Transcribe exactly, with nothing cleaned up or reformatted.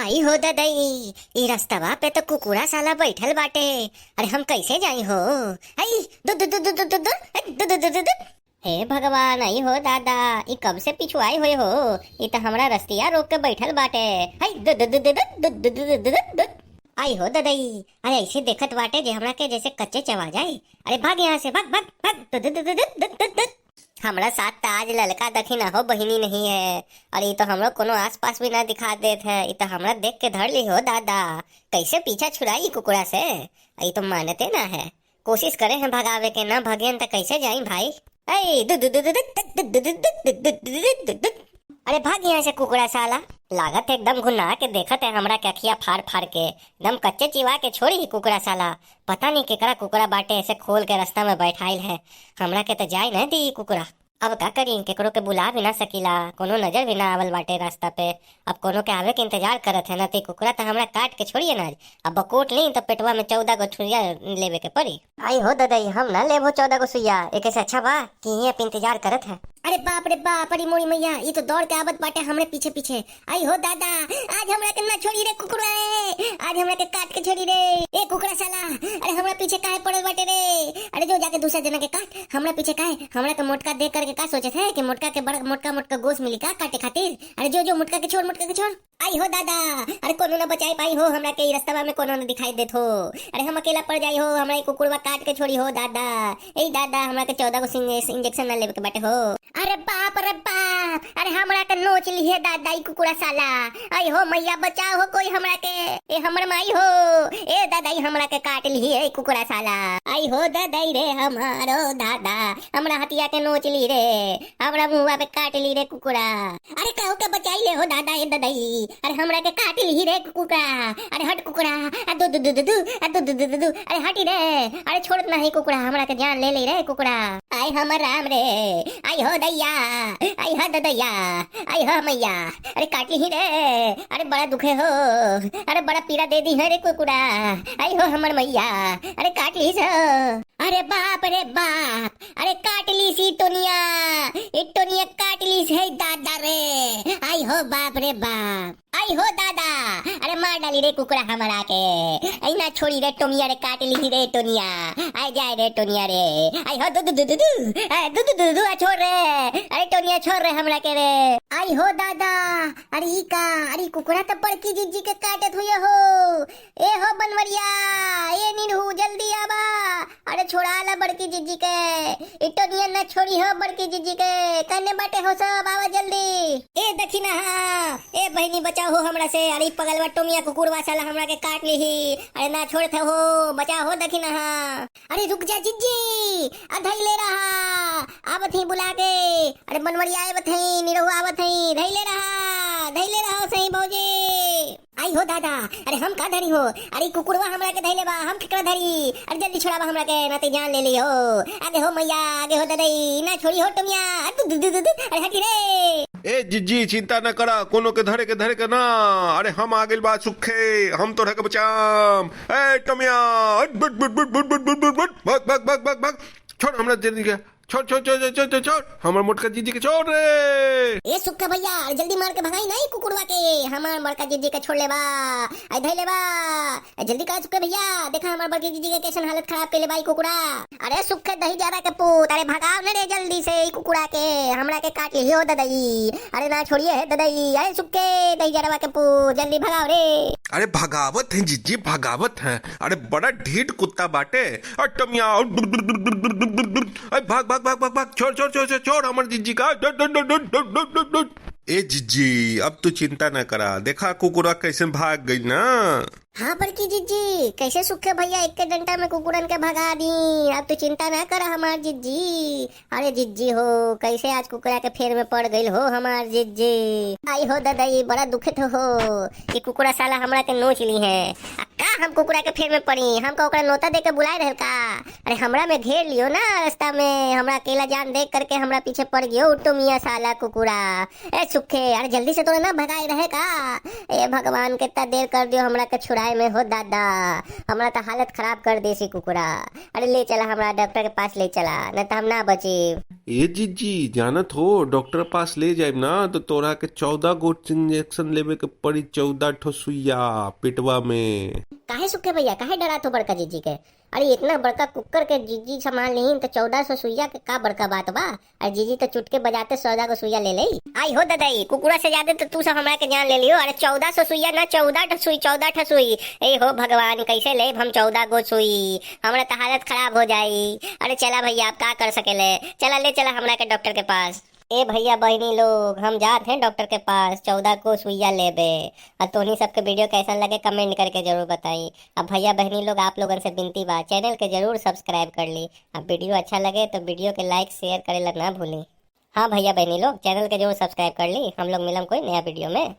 आई हो ददई, ई रस्तवा पे तो कुकुरा साला बैठल बाटे। अरे हम कैसे जाई हो? आई, दु, दु, दु, दु, दु, दु, दु, ए, दु, दु, दु, दु, दु। हे भगवान, आई हो दादा, ई कब से पिछुआई हुए हो? ई तो हमरा रस्तिया रोक के बैठल बाटे। आई, दु, दु, दु, दु, दु। आई हो ददई, अरे ऐसे देखत बाटे जे हमरा के जैसे कच्चे चबा जाए। अरे भाग यहाँ से, भाग, भाग, भाग। दु, दु, दु, दु। हमरा साथ त आज ललका दखिना हो बहिनी नहीं है, और ई तो हमरो कोनो आसपास भी ना दिखा देत है। ई तो हमरा देख के धर ली हो दादा, कैसे पीछा छुड़ाई कुकुरा से? ई तो मानते ना है। कोशिश करे हैं भगावे के, ना भगेन त कैसे जाई भाई? ऐ, दु, दु, दु, दु, दु, दु, दु, दु, दु, दु, दु, दु, दु, दु। अरे भाग यहाँ से कुकुरा साला। लागत है एकदम घुना के देखत है हमरा के अखिया फाड़ फाड़ के, एकदम कच्चे चिवा के छोड़ी ही कुकुरा साला। पता नहीं केकरा कुकुरा बाटे, ऐसे खोल के रास्ता में बैठाइल है। हमरा के तो जाए न दी ई कुकुरा। अब का करी, केकरो के बुला भी ना सकीला, कोनो नजर भी ना आवल बाटे रास्ता पे। अब कोनो के आवे के इंतजार करत है ना, तो ई कुकुरा तो हमरा काट के छोड़िए ना। अब बकोट ली तो पेटवा में चौदह गो छुरिया लेवे के पड़ी। आई हो ददई, हम ना लेबो चौदह गो सुइया, एके से अच्छा बा कि हियां पे इंतजार करत है। अरे बाप रे बाप, अरे मोरी मैया, ई तो दौड़ के आवत बाटे हमरे पीछे पीछे। आई हो दादा, आज हमरा के ना छोड़ी रे कुकुरा, ए, आज हमरा के काट के छोड़ी रे। ए कुकुरा साला, अरे हमरा पीछे काहे पड़ल बाटे रे? अरे जो जाके दूसरा जना के काट, हमरा पीछे काहे? हमरा के मोटका देख करके का सोचत है कि मोटका के बड़ा मोटका मोटका गोश मिली का काटे खातिर? अरे जो जो मोटका के छोड़, मोटका के छोड़। आई हो दादा, अरे कोनो ना बचाई पाई हो हमरा के, ई रस्तवा में कोनो ना दिखाई देत हो। अरे हम अकेला पड़ जाई हो, हमरा ई कुकुरवा काट के छोड़ी हो दादा। ए दादा, हमरा के चौदह गो सिंग-, इंजेक्शन ना लेवे के बाटे हो। अरे बाप रे बाप, अरे हमरा के नोच लिहे दादा ई कुकुरा साला। आई हो मैया, बचाओ हो कोई हमरा के। ए हमर माई हो, ए दादा ई हमरा के काट लिहे ई कुकुरा साला। आई हो ददई रे हमारो दादा, हमरा हतिया के नोच ली रे, हमरा मुंहवा पे काट ली रे कुकुरा। अरे कहू के बचाई ले हो दादा ए ददई, अरे हमरा के काट ली रे कुकुरा। अरे हट कुकुरा, आ दु दु दु दु दु, आ दु दु दु दु दु, अरे हटी रे। अरे छोड़त नहीं कुकुरा, हमरा के जान ले ले रे कुकुरा। आई हमर राम रे, आई हो दैया, आई हो ददैया, आई हो मैया, अरे काट ली रे। अरे बड़ा दुखे हो, अरे बड़ा पीड़ा दे दी है रे कुकुरा। आई हो हमर मैया, अरे काट ली सो। अरे बाप रे बाप, अरे काट ली सी टोनिया, ए टोनिया काट ली से दादा रे। आई हो बाप रे बाप, आई हो दादा, अरे मार डाली रे कुकुरा हमरा के। आई ना छोड़ी रे टोनिया रे, काट ली रे टोनिया। आई जाए रे टोनिया रे। आई हो दु दु दु दु दु, ए, दु दु दु दु दु, आ छोड़ रे। अरे टोनिया छोड़ रे हमरा के रे। आई हो दादा, अरे ई का, अरे ई कुकुरा तो बड़की जिज्जी के काटत हुए हो। ए हो बनवरिया, ए निरहू, जल्दी आवा। अरे छोड़ा ला बड़की जिज्जी के। ई टोनिया ना छोड़ी हो बड़की जिज्जी के। कन्ने बाटे हो सब, आवा जल्दी। ए दखिनहा, ए बहिनी बचाओ हो हमरा से। अरे ई पगलवा टोमिया कुकुरवा साला हमरा के काट लीही। अरे ना छोड़त हो, बचाओ हो दखिनहा। अरे रुक जा जिज्जी, आ धइले रहा, आवत ही बुला के। अरे बनवरिया आवत ही, निरहू आवत ही, धइले रहा, धइले रहा सही भौजी। आई हो दादा, अरे हम का धरी हो? अरे ई कुकुरवा हमरा के धइले बा, हम केकरा धरी? अरे जल्दी छोड़ावा हमरा के, ना ते जान ले ली हो। आगे हो मैया, आगे हो ददई, ना छोड़ी हो टोमिया। अरे दु, दु, दु, दु, दु, अरे हटी रे। ए जिज्जी, चिंता न करा, कोनो के धरे के, धरे के ना। अरे हम आ गइल बा सुखे, हम तोहरा के बचाम। ए टोमिया, हट, बट, बट, बट, भाग, भाग, भाग, भाग, भाग। छोड़ हमरा जिज्जी के, छोड़, छोड़, छोड़, हमर मोटका जिज्जी के छोड़ रे। ए सुखे भैया, अरे जल्दी मार के भगाई नहीं कुकुरवा के, हमार बड़का जिज्जी के छोड़ ले बा, आई धइले बा। ए जल्दी कर सुखे भैया, देखा हमार बड़की जिज्जी के कैसन हालत खराब कइले बा ई कुकुरा। अरे सुखे दही जरा के पूत, अरे भगाओ न रे जल्दी से ई कुकुरा के, हमरा के काट लिही हो ददई। अरे ना छोड़िए हे ददई, अरे सुखे दही जरवा के पूत, जल्दी भगाओ रे। अरे भगावत हैं जिज्जी, भगावत हैं। अरे बड़ा ढीठ कुत्ता बाटे। अरे टमिया, अरे भाग, भाग, भाग, भाग, भाग, छोड़, छोड़, छोड़, छोड़, छोड़ हमर जिज्जी का। ए जिज्जी, अब तू चिंता ना करा, देखा कुकुरा कैसे भाग गइल ना। हाँ बड़की जिज्जी, कैसे सुखे भैया एक डंडा में कुकुरन के भगा दी। अब तू चिंता ना कर हमार जिज्जी। अरे जिज्जी हो, कैसे आज कुकुरा के फेर में पड़ गइल हो हमार जिज्जी। आई हो ददई, बड़ा दुखित हो कि कुकुरा साला हमरा के नोच ली है। आ का हम कुकुरा के फेर में पड़ी? हमका ओकरा नोता दे के बुलाए रहल का? अरे हमरा में घेर लियो ना रास्ता में, हमरा अकेला जान देख करके हमरा पीछे पड़ गयो टोमिया साला कुकुरा। ए सुखे, अरे जल्दी से तोरा ना भगाए रहे का? ए भगवान, कितना देर कर दियो हमरा के छुड़ा आय में हो दादा, हमरा त हालत खराब कर देसी कुकुरा। अरे ले चला, हमरा डॉक्टर के पास ले चला, न त हम ना बची। ए जीजी, जानत हो, डॉक्टर पास ले जाइब ना तो तोरा के चौदह गो इंजेक्शन लेवे के पड़ी, चौदह ठो सुइया पेटवा में। काहे सुखे भैया, काहे डरात हो बड़का जीजी के? अरे इतना बड़का कुकर के जीजी संभाल लीन त चौदह सौ सुइया के का बड़का बात बा? अरे जीजी त चुटके बजाते चौदह गो सुइया ले लेई। आई हो ददाई, कुकुरा से ज्यादा त तू सब हमरा के जान ले लियो। अरे चौदह सौ सुइया ना, चौदह ठो सुई, चौदह ठो सुई। ए हो भगवान, कैसे लेब हम चौदह गो सुई? हमरा त हालत खराब हो जाई। अरे चला भैया, आप का कर सकेले, चला ले चला हमरा के डॉक्टर के पास। ए भैया बहिनी लोग, हम जात हैं डॉक्टर के पास चौदह गो सुइया लेबे। और तोहनी सबके वीडियो कैसन लगे कमेंट करके जरूर बताई। अब भैया बहिनी लोग, आप लोगन से विनती बा, चैनल के जरूर सब्सक्राइब कर ली, अब वीडियो अच्छा लगे तो वीडियो के लाइक शेयर करे ला ना भूली। हाँ भैया बहिनी लोग, चैनल के जरूर सब्सक्राइब कर ली, हम लोग मिलम कोई नया वीडियो में।